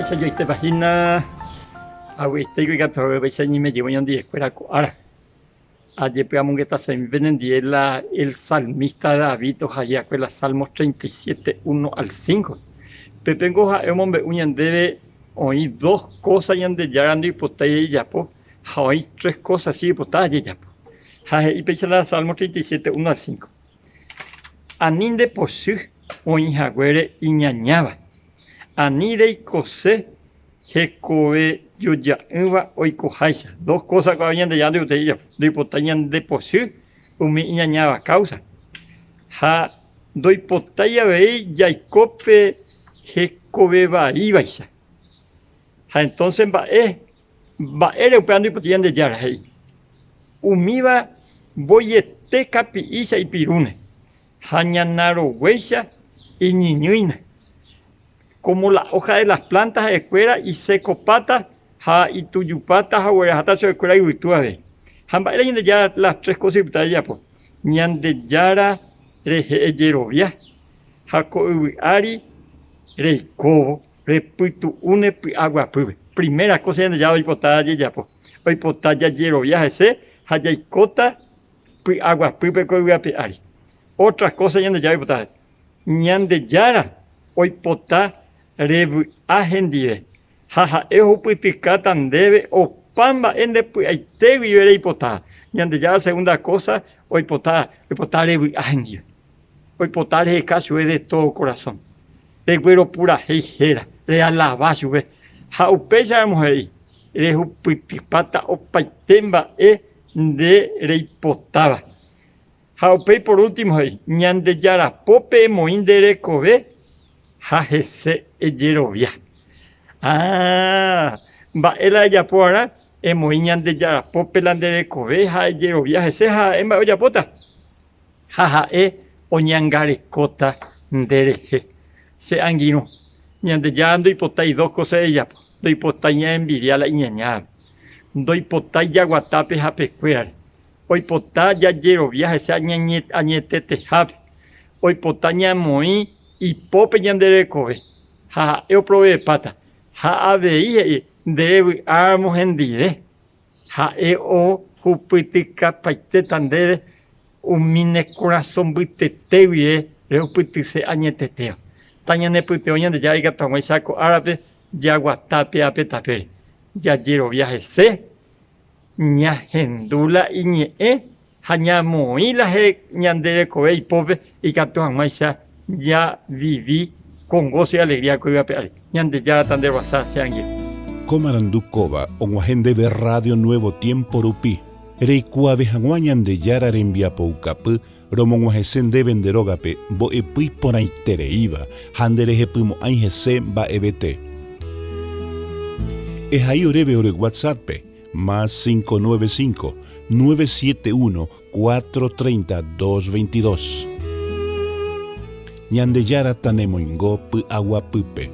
Mba'éicha joaitépa hína avy'aitéiko ikatu hague upéicha ñaime jey oñondivekuéra ko ára. Ajepy'amongetasemi penendie la el salmista David ohai va'ekue la Salmos 37, 1 al 5. Pépengo ha'e omombe'u ñandéve oĩ dos kósa Ñandejára ndoipotái jajapo ha oĩ tres kósa si oipota jajapo. Ha he'i péicha la Salmos 37, 1 al 5. Ani ndepochy oĩ haguére iñañáva, ani reikose hekovejoja'ỹva oikoháicha. Dos kósa ko'ág̃a Ñandejára ndoipotái jajapo, ndoipotái ñandepochy umi iñañáva káusa ha ndoipotái avei jaiko pe hekove vaívaicha. Ha entónse mba'e Mba'ére upéva ndoipotái Ñandejára? He'i, Umíva mboiete kapi'ícha ipirúne ha ñana roguéicha iñyñýine. Kómo la hója de las plántas ha'ekuéra isekopáta ha itujupáta ha ogueraháta chupekuéra yvytu avei. Ha mba'ére Ñandejára las tres kósa oipota jajapo? Ñandejára rehe ejerovia ha ko yvy ári reikóvo Repytu'u ne py'aguapýpe. Primera kósa Ñandejára oipota jajapo, oipota jajerovia hese ha jaikóta py'aguapýpe ko yvy ape ári. Ótra kósa Ñandejára oipota, Ñandejára oipota revy'a hendive ha ha'e ohupytykáta ndéve opa mba'e nde py'aite guive reipotáva. Ñandejára segunda kósa oipota, oipota revy'a hendive. Oipota reheka chupe de todo corazón, regueropurahéi héra, realava chupe. Ha upéicharamo he'i, rehupytypáta opaite mba'e nde reipotáva. Ha upéi por último he'i, Ñandejára pópe emoĩ nde rekove ha hese ejerovia. Aah, mba'e la ejapo va'erã? Emoĩ Ñandejára pópe la nde rekove ha ejerovia hese ha ha'e mba'e ojapóta. ha ha'e oñangarekóta nderehe. Che angirũ, Ñandejára ndoipotái dos kósa ejapo, ndoipotái ñaenvidia la iñañávape, ndoipotái jaguata pe hapekuérare, oipota jajerovia hese añetetehápe, oipota ñamoĩ ipópe ñande rekove ha ha'e oproveepáta, ha avei he'i nde revy'áramo hendive. Ha'e ohupytykapaitéta ndéve umi ne korasõ mbytete guive rehupytyse añetetéva. Tañanepytyvõ Ñandejára ikatu hag̃uáicha ko árape jaguata péva pe tapére, jajerovia hese, ñahendu la iñe'ẽ ha ñamoĩ la ñande rekove ipópe ikatu hag̃uáicha javivi con gozo y alegría ko yvy ape ári. Ñandejára tanderovasa che angirũ. Ko marandu kóva og̃uahẽ ndéve Radio Nuevo Tiempo rupi, reikuaave hag̃ua Ñandejára rembiapoukapy romog̃uahẽse ndéve nde rógape mbo'epy iporãitereíva ha nderehepymo'ãi hese mba'evete. Ehai oréve ore WhatsApp-pe, Más 595, 971, 430, 222. Ñandejára tanemoingo py'aguapýpe.